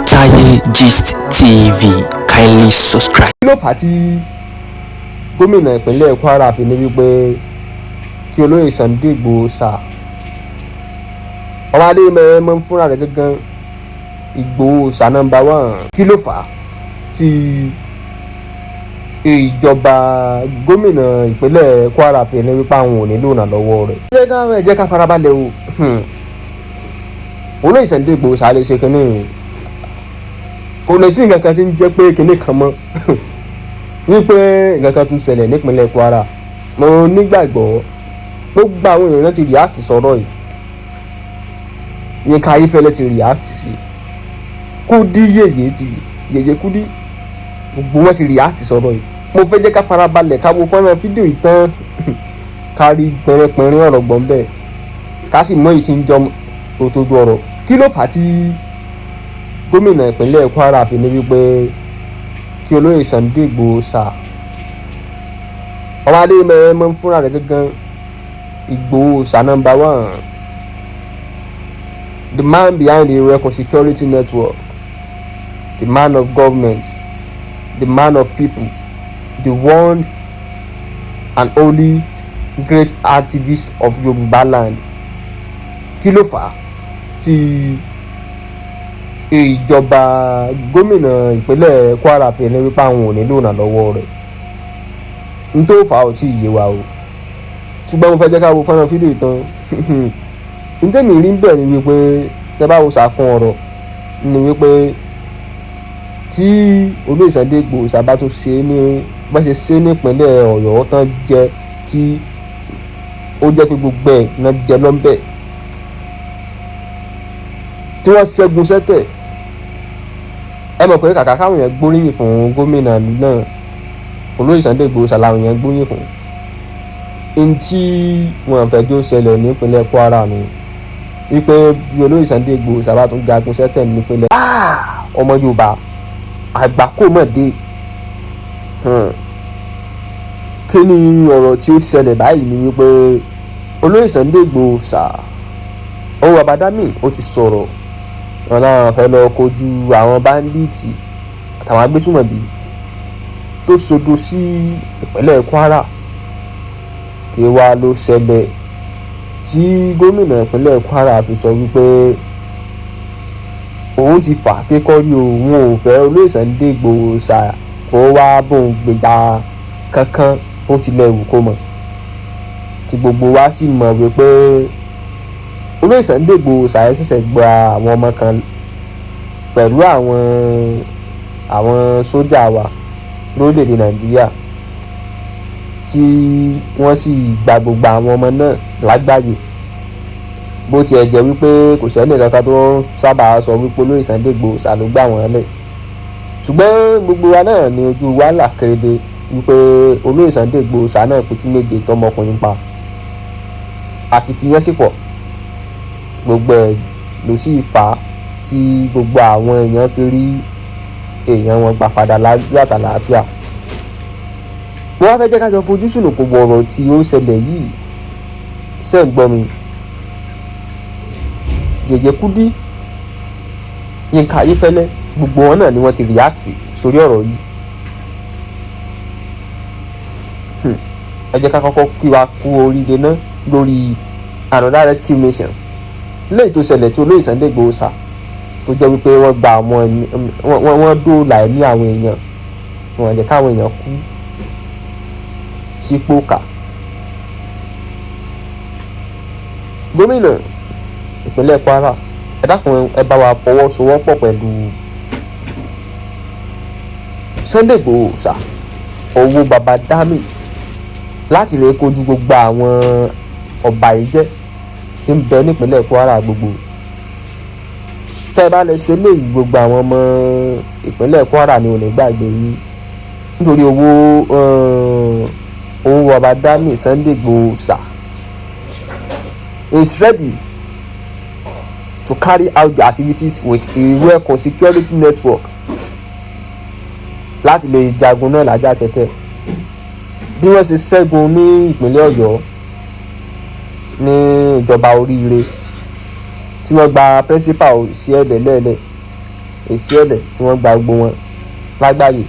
Taye Gist TV. Kindly subscribe. Kí ló fà á tí gómìnà ìpínlẹ̀ Kwara fi ní wípé kí olóyè Sunday Igboho sà ọba adéyẹmọ ń fúnra rẹ̀ gangan Igboho sà number one? Kí ló fà á tí ìjọba gómìnà ìpínlẹ̀ Kwara fi ní wípé àwọn ò nílò ìrànlọ́wọ́ rẹ̀? Ẹ jẹ́ ká farabalẹ̀ o. Olóyè Sunday Igboho sà lè ṣe kínní, kò lè sí nǹkan kan tí ń jẹ́ pé kinní kan mọ́ wípé nǹkan kan tún ṣẹlẹ̀ nípínlẹ̀ Kwara. Mo nígbàgbọ́ gbogbo àwọn èèyàn ti react sọ̀rọ̀ yìí. Yínká Ayéfẹ́lẹ́ ti react sí, Kúdí, yèyé ti yèyé Kúdí, gbogbo wọn ti react sọ̀rọ̀ yìí. Mo fẹ́ jẹ́ ká farabalẹ̀ ká wo fọ́nrán fídíò yìí tán, ká rí pẹ̀rẹ̀pẹ̀rẹ̀ ọ̀rọ̀ gbọ̀n bẹ́ẹ̀, ká sì mọ èyí tí ń jọ òtòjú ọ̀rọ̀. Kí ló fà á tí gómìnà ìpínlẹ̀ Kwara fi ní wípé kí olóyè Sunday Igboho sà ọba adéyẹmọ ń fúnra rẹ̀ gangan Igboho sà number one, the man behind the Irekun Security Network, the man of government, the man of people, the one and only great activist of Yorùbá land? Kí ló fà á tí ìjọba gómìnà ìpínlẹ̀ Kwara fi ní wípé àwọn ò nílò ìrànlọ́wọ́ rẹ̀? N tó fà á ò tí ì yé wa o, ṣùgbọ́n mo fẹ́ jẹ́ ká wo fọ́nrán fídíò ìtàn. N tẹ́mi rí bẹ́ẹ̀ ni wípé tẹ́ bá wo sàkún ọ̀rọ̀ ni wípé tí olóyè Sunday Igboho sábà tún ṣe é ní bá ṣe ṣe nípínlẹ̀ Ọ̀yọ́ tán jẹ́ tí ó jẹ́ pé gbogbo ẹ̀ náà jẹ lọ́nbẹ̀ tí wọ́n ṣẹ́gun sẹ́tẹ̀, ẹ mọ̀ pé kàkà káwọn èèyàn gbóríyìn fún gómìnà náà, olóyè Sunday Igboho ṣàlàyé èèyàn gbóríyìn fún n tí wọn fẹ́ jó ṣẹlẹ̀ nípínlẹ̀ Kwara nù, wípé bí olóyè Sunday Igboho sábà tún jagun sẹ́tẹ̀ nípínlẹ̀ ọmọ Yorùbá àgbákò mọ̀ dé. Kí ni ọ̀rọ̀ tí ó ṣẹlẹ̀ báyìí ni wípé olóyè Sunday Igboho sà owó Abádámì ó ti sọ̀rọ̀, wọn náà fẹ́ lọ kojú àwọn bandits àtàwọn agbésùmọ̀bí tó sodo sí ìpínlẹ̀ Kwara. Kí wàá ló ṣẹlẹ̀ tí gómìnà ìpínlẹ̀ Kwara fi sọ wípé òun ti fà kékọ́rí, òun ò fẹ́ olóyè Sunday Igboho sà kó wá bóun gbèjà kankan bó tilẹ̀ wù kó mọ̀, tí gbogbo wa sì mọ̀ wípé olóyè Sunday Igboho sà ṣẹ̀ṣẹ̀ gba àwọn ọmọ kan pẹ̀lú àwọn sójà wa lórílẹ̀‐èdè Nàìjíríà, tí wọ́n sì gba gbogbo àwọn ọmọ náà lágbàáyé, bó tiẹ̀ jẹ́ wípé kò sẹ́ni kankan tó sábà sọ wípé olóyè Sunday Igboho sà ló gbà wọ́n lẹ̀, ṣùgbọ́n gbogbo wa náà ní ojú wa là kéde wípé olóyè Sunday Igboho sà náà pitú 7 tọmọkùnrin pa, akitiyan sì pọ̀, gbogbo ẹ̀ ló sì fà á tí gbogbo àwọn èèyàn fi rí èèyàn wọn gbà padà láyọ̀ àtàlàáfíà. Mo wá fẹ́ jẹ́ ká jọ fojú sùnùkùn wo ọ̀rọ̀ tí ó ń ṣẹlẹ̀ yìí. Ṣé ń gbọ́ mi? Yèyé Kúdí, Yínká Ayéfẹ́lẹ́, gbogbo wọn náà ni wọ́n ti react sórí ọ̀rọ̀ yìí. Ẹ jẹ́ ká kọ́kọ́ kí wa kú oríire náà lórí another rescue mission léyìí tó ṣẹlẹ̀ tí olóyè Sunday Igboho sà tó jẹ́ wípé wọ́n gba àwọn wọ́n dóòlà ẹ̀mí àwọn èèyàn, wọ́n jẹ́ káwọn èèyàn kú sípò kà. Gómìnà ìpínlẹ̀ Kwara, ẹ dákun, ẹ bá wa fọwọ́sowọ́pọ̀ pẹ̀lú Sunday Igboho sà owó baba dami láti lè kojú gbogbo àwọn ọ̀bàyéjẹ́ tí ń bẹ nípínlẹ̀ Kwara gbogbo. Tẹ́ ẹ bá lè ṣe léyìí, gbogbo àwọn ọmọ ìpínlẹ̀ Kwara ni ò ní gbàgbé yín, nítorí owó baba dami Sunday Igboho sà is ready to carry out the activities with Iruekun Security Network láti lè jagun náà lájàṣẹ́tẹ̀ bí wọ́n ṣe ṣẹ́gun ní ìpínlẹ̀ Ọ̀yọ́ ní ìjọba oríire tí wọ́n gba principal sí ẹ̀lẹ́lẹ́lẹ̀. Esiele tí wọ́n gba gbogbo wọn lágbàáyè.